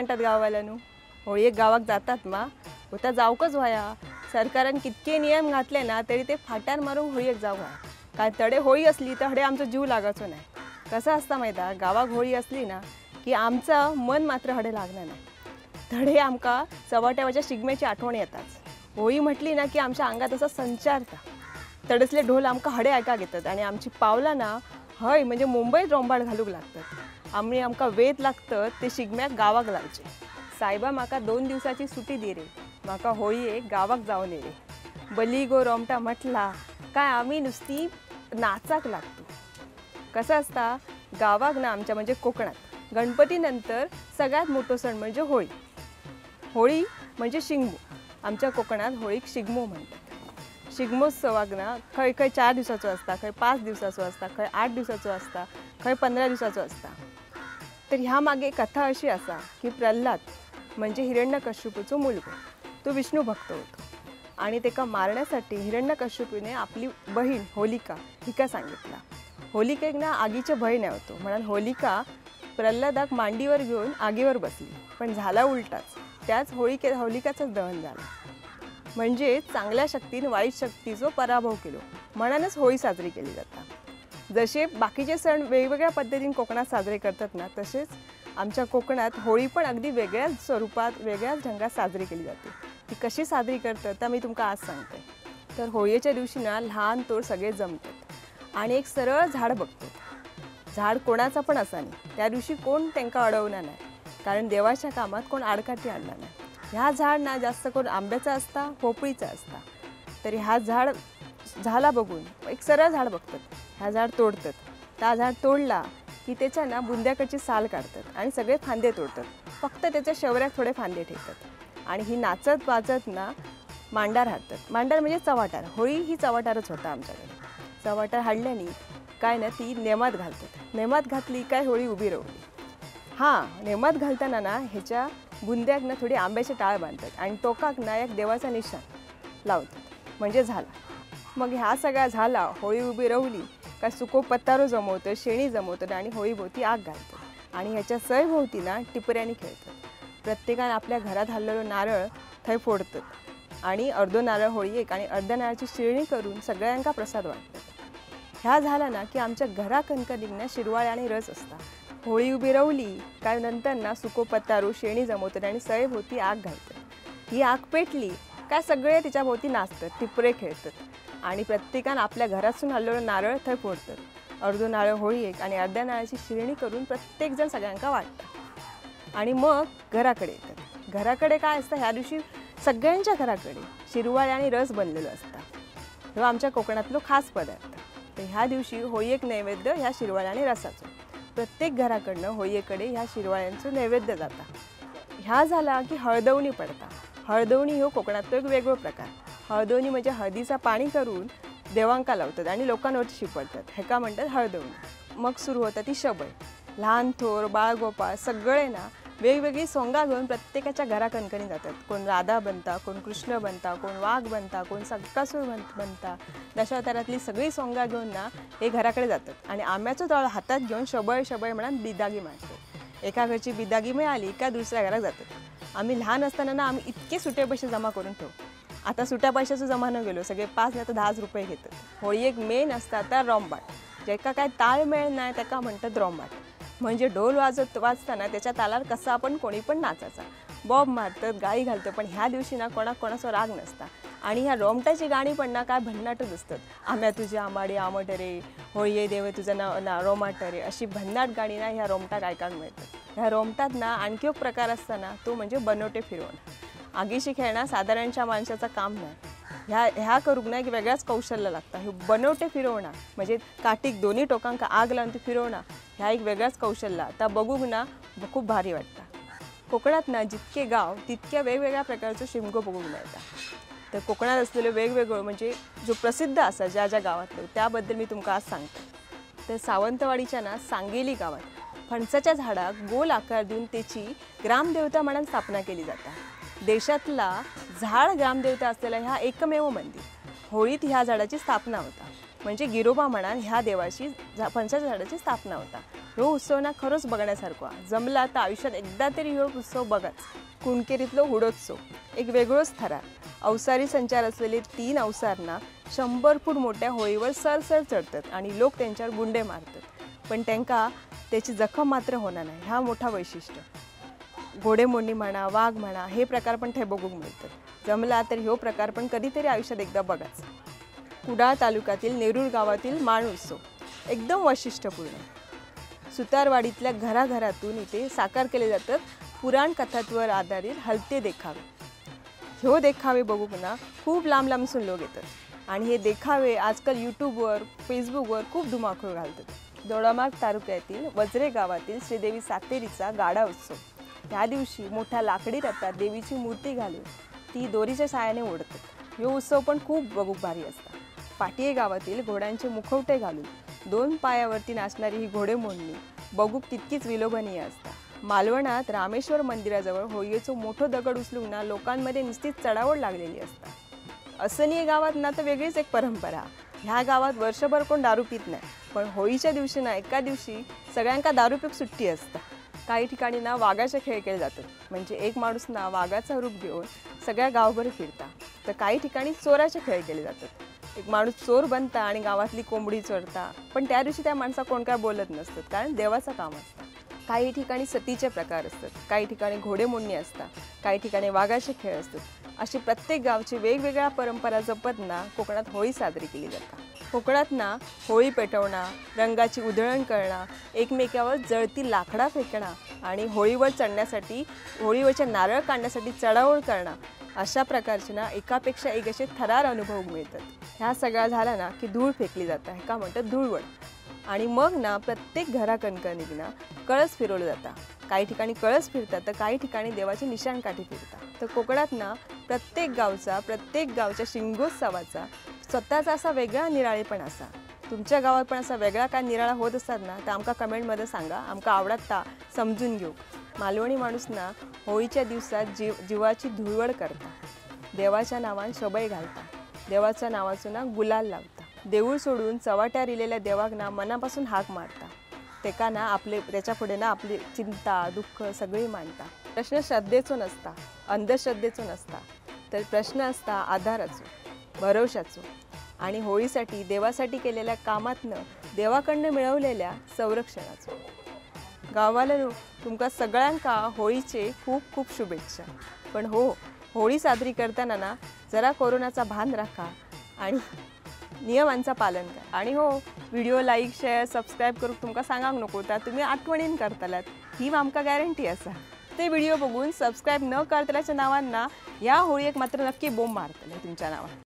म्हणतात गाववाल्यानू? होळयेक गावाक जातात मा? होता जावकच व्हया. सरकारान कितके नियम घातले ना तरी ते फाटार मारूंक होळयेक जावंक व्हया. कारण तडे होळी असली तर हडे आमचो जीव लागाचो नाही. कसं असता माहिती, गावाक होळी असली ना की आमचं मन मात्र हडे लागणार नाही. धडे आमकां चव्हाट्यावरच्या शिगम्याची आठवण येताच. होळी म्हटली ना की आमच्या अंगात असा संचारता. तडसले ढोल आमकां हडे आयकाक येतात आणि आमची पावलां ना हय म्हणजे मुंबईत रोंबाड घालूंक लागतात. आमी आमकां वेध लागतात ते शिगम्याक गावाक लावचे. सायबा म्हाका 2 दिवसाची सुटी दी रे, म्हाका होळयेक गावाक जावन ये रे. बली गो रोमटा म्हटला काय आमी नुस्ती नाचाक लागतो. कसं असता गावाक ना आमच्या म्हणजे कोकणात गणपती नंतर सगळ्यात मोठो सण म्हणजे होळी. होळी म्हणजे शिगमो. आमच्या कोकणात होळीक शिगमो म्हणतात. शिगमोत्सवाक ना खंय खंय 4 दिवसाचो असता, खंय 5 दिवसाचो असता, खंय 8 दिवसाचो असता, खंय 15 दिवसाचो असता. तर ह्या मागे कथा अशी आसा की प्रल्हाद म्हणजे हिरण्यकश्यपूचो मुलगो, तो विष्णू भक्त होतो आणि तेका मारण्यासाठी हिरण्यकश्यपूने आपली बहीण होलिका हिका सांगितला. होलिकेक ना आगीचे भय नव्हतो म्हणून होलिका प्रल्हादाक मांडीवर घेऊन आगीवर बसली, पण झाला उलटाच, त्याच होलिकाचंच दहन झालं. म्हणजे चांगल्या शक्तीने वाईट शक्तीचो पराभव केलो म्हणूनच होळी साजरी केली जाता. जसे बाकीचे सण वेगवेगळ्या पद्धतीने कोकणात साजरे करतात ना, तसेच आमच्या कोकणात होळी पण अगदी वेगळ्याच स्वरूपात वेगळ्याच ढंगात साजरी केली जाते. ती कशी साजरी करतात तर मी तुमका आज सांगते. तर होळीच्या दिवशी ना लहान तोड सगळे जमतात आणि एक सरळ झाड बघतात. झाड कोणाचा पण असा नाही, त्या दिवशी कोण त्यांना अडवणार नाही, कारण देवाच्या कामात कोण आडकाठी आणणार नाही. ह्या झाड ना जास्त करून आंब्याचा असता, पोपळीचा असता. तरी हा झाड झाला बघून एक सरळ झाड बघतात, ह्या झाड तोडतात. त्या झाड तोडला की त्याच्या ना बुंद्याकडची साल काढतात आणि सगळे फांदे तोडतात, फक्त त्याच्या शेवऱ्यात थोडे फांदे ठेवतात. आणि ही नाचत वाजत ना मांडार हाडतात. मांडार म्हणजे चव्हाटार. होळी ही चव्हाटारच होता आमच्याकडे. चव्हाटार हाडल्याने काय ना ती नेमात घालतात. नेमात घातली काय होळी उभी रावली. हां, नेमात घालताना ना ह्याच्या बुंद्याक ना थोडी आंब्याचे टाळ बांधतात आणि टोकाक ना एक देवाचा निशाण लावतात, म्हणजे झाला. मग ह्या सगळा झाला, होळी उभी रवली का सुको पत्तारो जमवतं, शेणी जमवतात आणि होळीभोवती आग घालतात. आणि ह्याच्या सयभोवती ना टिपऱ्यांनी खेळतात. प्रत्येकानं आपल्या घरात हल्लेलो नारळ थंय फोडतात आणि अर्धो नारळ होळी एक आणि अर्ध्या नारळाची शिळणी करून सगळ्यांका प्रसाद वाटतात. ह्या झाला ना की आमच्या घरा कणकणीक ना शिरवाळ आणि रस असता. होळी उभी रवली काय नंतर ना सुको पत्तारू शेणी जमवतात आणि सयभोवती आग घालतात. ही आग पेटली काय सगळे तिच्याभोवती नाचतात, टिपरे खेळतात आणि प्रत्येकानं आपल्या घरातून हल्लेलो नारळ थंय फोडतात. अर्धो नारळ होळी एक आणि अर्ध्या नारळाची शिरणी करून प्रत्येकजण सगळ्यांका वाटतात आणि मग घराकडे येतात. घराकडे काय असतं ह्या दिवशी सगळ्यांच्या घराकडे शिरवाळ आणि रस बनलेलो असता. ह्यो आमच्या कोकणातलो खास पदार्थ. तर ह्या दिवशी होळी एक नैवेद्य ह्या शिरवाळ आणि रसाचो. प्रत्येक घराकडनं होळीकडे ह्या शिरवाळ्यांचो नैवेद्य जाता. ह्या झाला की हळदवणी पडता. हळदवणी ह्यो कोकणातलो एक वेगळो प्रकार. हळदवणी म्हणजे हळदीचा पाणी करून देवांका लावतात आणि लोकांवरती शिंपडतात, हेका म्हणतात हळदवणी. मग सुरू होता ती शबय. लहान थोर बाळगोपाळ सगळे ना वेगवेगळी सोंगा घेऊन प्रत्येकाच्या घराकणकणी जातात. कोण राधा बनता, कोण कृष्ण बनता, कोण वाघ बनता, कोण सक्कासूर बनता. दशावतारातली सगळी सोंगा घेऊन ना हे घराकडे जातात आणि आंब्याचो तळ हातात घेऊन शबय शबय म्हणून बिदागी मारतात. एका घरची बिदागी मिळाली का दुसऱ्या घरात जातात. आम्ही लहान असताना ना आम्ही इतके सुटे पैसे जमा करून ठेवू. आता सुट्या पैशाचा जमाना गेलो, सगळे 5 नाही तर 10 रुपये घेतात. होळी एक मेन असता आता रोंबाट. ज्याका काय ताळ मेळ नाही त्याका म्हणतात रोंबाट. म्हणजे ढोल वाजत वाजताना त्याच्या तालावर कसा आपण कोणी पण नाचायचा, बॉब मारतात, गाळी घालतं, पण ह्या दिवशी ना कोणाकोणाचा राग नसता. आणि ह्या रोमटाची गाणी पण ना काय भन्नाटच असतात. आम्या तुझे आमाडी आमट रे, होळी देव तुझं ना रोमाट रे, अशी भन्नाट गाणी ना ह्या रोमटाक ऐकायला मिळतात. ह्या रोमटात ना आणखी एक प्रकार असताना तो म्हणजे बनवटे फिरवणं. आगीशी खेळणं साधारणच्या माणसाचं काम नाही. ह्या ह्या करूक ना एक वेगळाच कौशल्य लागतं. हे बनवटे फिरवणं म्हणजे काटीक दोन्ही टोकांका आग लावून ती फिरवणं ह्या एक वेगळाच कौशल्य. आता बघूक ना खूप भारी वाटतं. कोकणात ना जितके गाव तितक्या वेगवेगळ्या प्रकारचो शिमगो बघूक मिळता. तर कोकणात असलेले वेगवेगळं म्हणजे जो प्रसिद्ध असा ज्या ज्या गावातलं त्याबद्दल मी तुमका आज सांगते. तर सावंतवाडीच्या ना सांगेली गावात फणसाच्या झाडाक गोल आकार देऊन त्याची ग्रामदेवता म्हणून स्थापना केली जाता. देशातला झाड ग्रामदेवता असलेला ह्या एकमेव मंदिर. होळीत ह्या झाडाची स्थापना होता. म्हणजे गिरोबा म्हणान ह्या देवाची फणसाच्या झाडाची स्थापना होता. ह्यो उत्सव ना खरोच बघण्यासारखो, जमला तर आयुष्यात एकदा तरी ह्यो उत्सव बघाच। कुणकेरीतलो हुडोत्सव एक वेगळोच थरार। अवसारी संचार असलेले 3 अवसार ना 100 फूट मोठ्या होळीवर सरसर चढतात आणि लोक त्यांच्यावर गुंडे मारतात, पण त्यांका त्याची जखम मात्र होणार नाही, हा मोठा वैशिष्ट्य। घोडेमोडणी म्हणा, वाघ म्हणा, हे प्रकार पण थंय बघूक मिळतात। जमला तर ह्यो प्रकार पण कधीतरी आयुष्यात एकदा बघाच। कुडाळ तालुक्यातील नेरूर गावातील माण उत्सव एकदम वैशिष्ट्यपूर्ण। सुतारवाडीतल्या घराघरातून इथे साकार केले जातात पुराण कथांवर आधारित हलते देखावे। ह्यो देखावे बघूक ना खूप लांब लांबसून लोक येतात आणि हे देखावे आजकाल यूट्यूबवर फेसबुकवर खूप धुमाकूळ घालतात। दोडामार्ग तालुक्यातील वज्रे गावातील श्रीदेवी सातेरीचा गाडा उत्सव, त्या दिवशी मोठ्या लाकडी रथात देवीची मूर्ती घालून ती दोरीच्या साहाय्याने ओढतात। ह्यो उत्सव पण खूप बघूक भारी असतात। पाटिये गावातील घोड्यांचे मुखवटे घालून 2 पायावरती नाचणारी ही घोडेमोडणी बघूक तितकीच विलोभनीय असतात। मालवणात रामेश्वर मंदिराजवळ होळीचो मोठो दगड उचलून ना लोकांमध्ये नुसतीच चढावड लागलेली असतात। असनी गावात ना तर वेगळीच एक परंपरा। ह्या गावात वर्षभर कोण दारू पित नाही, पण होळीच्या दिवशी ना एका दिवशी सगळ्यांका दारू पिऊक सुट्टी असता। काही ठिकाणी ना वाघाचे खेळ केले जातात, म्हणजे एक माणूस ना वाघाचा रूप घेऊन सगळ्या गावभर फिरता। तर काही ठिकाणी चोराचे खेळ केले जातात, एक माणूस चोर बनता आणि गावातली कोंबडी चोरता, पण त्या दिवशी त्या माणसा कोण काय बोलत नसतात, कारण देवाचं काम असतं। काही ठिकाणी सतीचे प्रकार असतात, काही ठिकाणी घोडेमोडणी असतात, काही ठिकाणी वाघाचे खेळ असतात। अशी प्रत्येक गावची वेगवेगळ्या परंपरा जपत ना कोकणात होळी साजरी केली जाते। कोकणात ना होळी पेटवणं, रंगाची उधळण करणं, एकमेकावर जळती लाकडा फेकणं आणि होळीवर चढण्यासाठी होळीवरच्या नारळ काढण्यासाठी चढाओढ करणं, अशा प्रकारचे ना एकापेक्षा एक असे थरार अनुभव मिळतात। ह्या सगळा झाला ना की धूळ फेकली जाते, का म्हणतात धूळवड। आणि मग ना प्रत्येक घराकणकणी ना कळस फिरवलं जातं। काही ठिकाणी कळस फिरतात तर काही ठिकाणी देवाची निशाणकाठी फिरतात। तर कोकणात ना प्रत्येक गावच्या शिमगोत्सवाचा स्वतःचा असा वेगळा निराळेपण असा। तुमच्या गावात पण असा वेगळा काय निराळा होत असतात ना तर आमका कमेंटमध्ये सांगा, आमका आवडता समजून घेऊ। मालवणी माणूस ना होळीच्या दिवसात जीवाची धुळवड करता, देवाच्या नावान शबई घालता, देवाच्या नावाचं ना गुलाल लावता, देऊळ सोडून चव्हाट्यार इलेल्या देवाक ना मनापासून हाक मारता, तेका ना आपले त्याच्या पुढे ना आपली चिंता दुःख सगळी मांडता। प्रश्न श्रद्धेचो नसता, अंधश्रद्धेचो नसता, तर प्रश्न असता आधाराचो, भरवशाचो आणि होळीसाठी देवासाठी केलेल्या कामातनं देवाकडनं मिळवलेल्या संरक्षणाचो। गावाला तुमका सगळ्यांका होळीचे खूप खूप शुभेच्छा। पण हो, होळी साजरी करताना ना जरा कोरोनाचा भान राखा आणि नियमांचा पालन करा। आणि हो, व्हिडिओ लाईक शेअर सबस्क्राईब करूक तुमका सांगांक नको, तर तुम्ही आठवणीन करतलात ही आमका गॅरंटी आसा। ते व्हिडिओ बघून सबस्क्राईब न करतल्याच्या नावांना या होळीक मात्र नक्की बोंब मारतले तुमच्या नावान।